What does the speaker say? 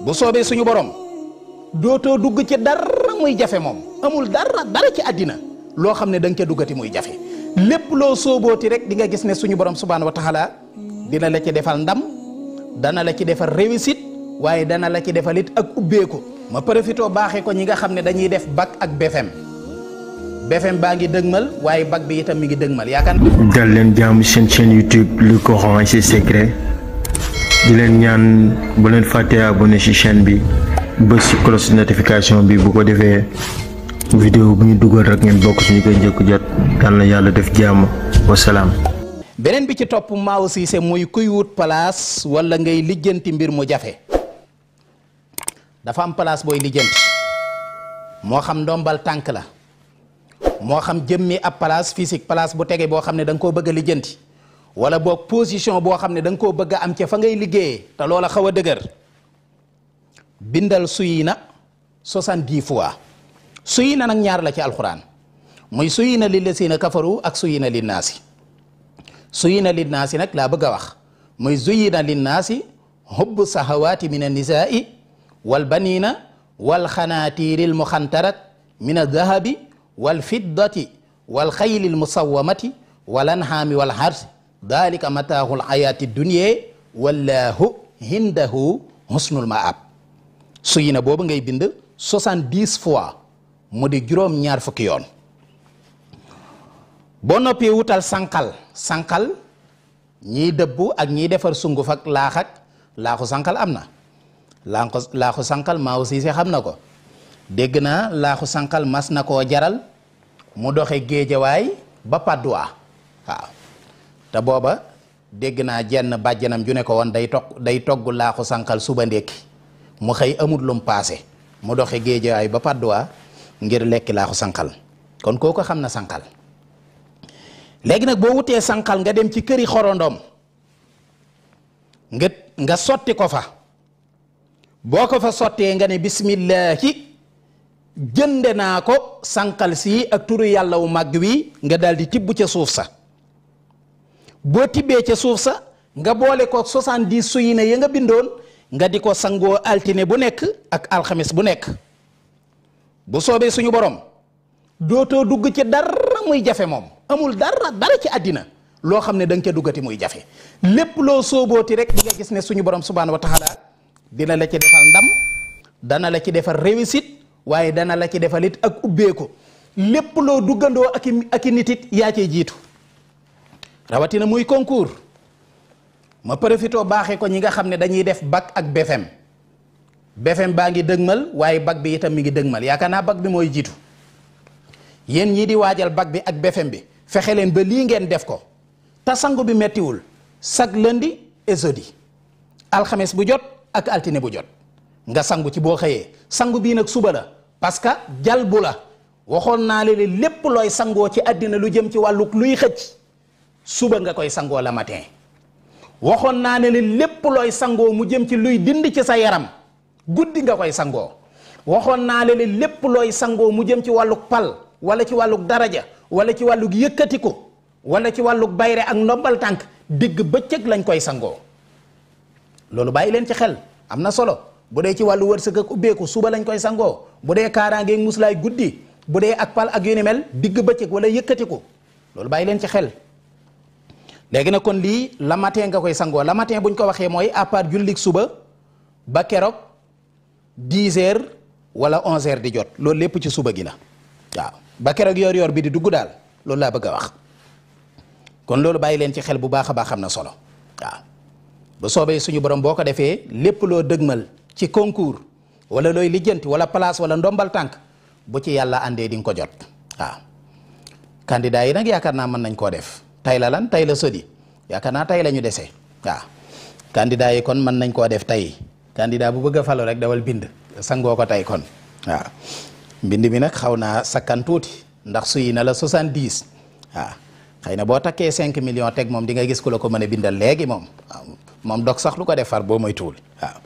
bu soobee suñu borom dootoo dugg ci dara muy jafe moom amul dara ci àddina loo xam ne da nga ca duggati muy jafe lépp loo soobooti rek di nga gis ne suñu borom subhaanahu wa taala dina la ci defal ndam dana la ci defal réussite waaye dana la ci defal it ak ubbeeku. ma profitoo baaxee ko ñi nga xam ne dañuy def bac ak BFEM baa ngi dëgmal waaye bac bi itam mi ngi dëgmal yaakaar dal leen jàmm seen chaîne YouTube le Coran et ses secrets di leen ñaan bu leen fàttee abonné ci chaîne bi bës ci cloche notification bi bu ko defee vidéo bu ñu dugal rek ngeen bokk ci ñu koy njëkk jot yal na yàlla def jàmm wasalaam. beneen bi ci topp Maaw Cissé muy kuy wut place wala ngay lijjanti mbir mu jafe dafa am place booy lijjanti moo xam ndombal tànk la moo xam jëmmi ab place physique place bu tege boo xam ne da nga koo bëgg a lijjanti wala boog position boo xam ne da nga koo bëgg a am ca fa ngay liggéeyee te loola xaw a dëgër bindal suyina 70 fois suyina nag ñaar la ci alxuraan muy suyina lillazina kafaru ak suyina linnaasi suyina linnaasi nag laa bëgg a wax muy zuyina linnaasi hubbu sahawaati min annisaai wal banina wal xanaatiiril muxantarat min aldahabi wal fiddati wal xaylil musawamati wal anhaami wal harsi dalika mataaxul ayaati dunya wallahu hindahu husnul maab suyina boobu ngay bind 70 fois mu di juróom ñaar fukki yoon boo noppee wutal sànqal ñiy dëbbu ak ñiy defar sunguf ak laaxu sànqal am na laaxu sànqal Maaw Cissé xam na ko dégg naa laaxu sànqal mas na koo jaral mu doxe géejawaay ba Padois waaw te booba dégg naa jenn bàjjanam ju ne ko woon day togg laaxu sànqal suba ndékki mu xëy amut lum paase mu doxe géejawaay ba Padois ngir lekki laaxu sànqal kon kooku xam na sànqal léegi nag boo wutee sànqal nga dem ci këri xorondom nga sotti ko fa boo ko fa sottee nga ne bismillahi jënde naa ko sànqal si ak turu yàlla wu màgg wi nga daal di tibb ca suuf sa boo tibbee ca suuf sa nga boole ko 70 suyina ya nga bindoon nga di ko sangoo altine bu nekk ak alxames bu nekk bu soobee suñu borom dootoo dugg ci dara muy jafe moom amul dara ci àddina loo xam ne da nga ca duggati muy jafe lépp loo soobooti rek di nga gis ne suñu borom subhaanahu wa taala dina la ci defal ndam dana la ci defal réussite waaye dana la ci defal it ak ubbeeku lépp loo duggandoo ak i nit it yaa cee jiitu rawatina muy concours ma profitoo baaxee ko ñi nga xam ne dañuy def bac ak BFEM baa ngi dëgmal waaye bac bi itam mi ngi dëgmal yaakaar naa bac bi mooy jiitu yéen ñii di waajal bac bi ak BFEM bi fexe leen ba lii ngeen def ko te sangu bi mettiwul chaque lundi et jeudi alxames bu jot ak altine bu jot nga sangu ci boo xëyee sangu bii nag suba la parce que jalbu la waxoon naa leen lépp looy sangoo ci àddina lu jëm ci wàllu luy xëcc suba nga koy sangoo la matin waxoon naa ne lépp looy sangoo mu jëm ci luy dindi ci sa yaram guddi nga koy sangoo waxoon naa leen lépp looy sangoo mu jëm ci wàlluk pal wala ci wàlluk daraja wala ci wàlluk yëkkatiku wala ci wàlluk bayre ak ndombal tànk digg bëccëg lañ koy sangoo loolu bàyyi leen ci xel am na solo bu dee ci wàllu wërsëg ak ubbeeku suba lañ koy sangoo bu dee kaaraangeeg muslaay guddi bu dee ak pal ak yu ni mel digg bëccëg wala yëkkatiku loolu bàyyi leen ci xel léegi nag kon lii la matin nga koy sangoo la matin buñ ko waxee mooy à part jullik suba ba keroog 10 heures wala 11 heures di jot loolu lépp ci suba gi la waaw ba keroog yor bi di dugg daal loolu laa bëgg a wax kon loolu bàyyi leen ci xel bu baax a baax xam na solo waaw bu soobee suñu borom boo ko defee lépp loo dëgmal ci concours wala looy lijjanti wala place wala ndombal tànk bu ci yàlla àndee di nga ko jot waaw candidat yi nag yaakaar naa mën nañ koo def tay la lan tay la sodi yaakaar naa tay la ñu dese waaw candidat yi kon mën nañ koo def tay candidat bu bëgg a falu rek dawal bind sangoo ko tay kon waaw mbind mi nag xaw naa sakkan tuuti ndax suyi na la 70 waaw xëy na boo takkee 5 millions teg moom di nga gis ku la ko mën a bindal léegi moom waaw moom dog sax lu ko def far boo moytuwul waaw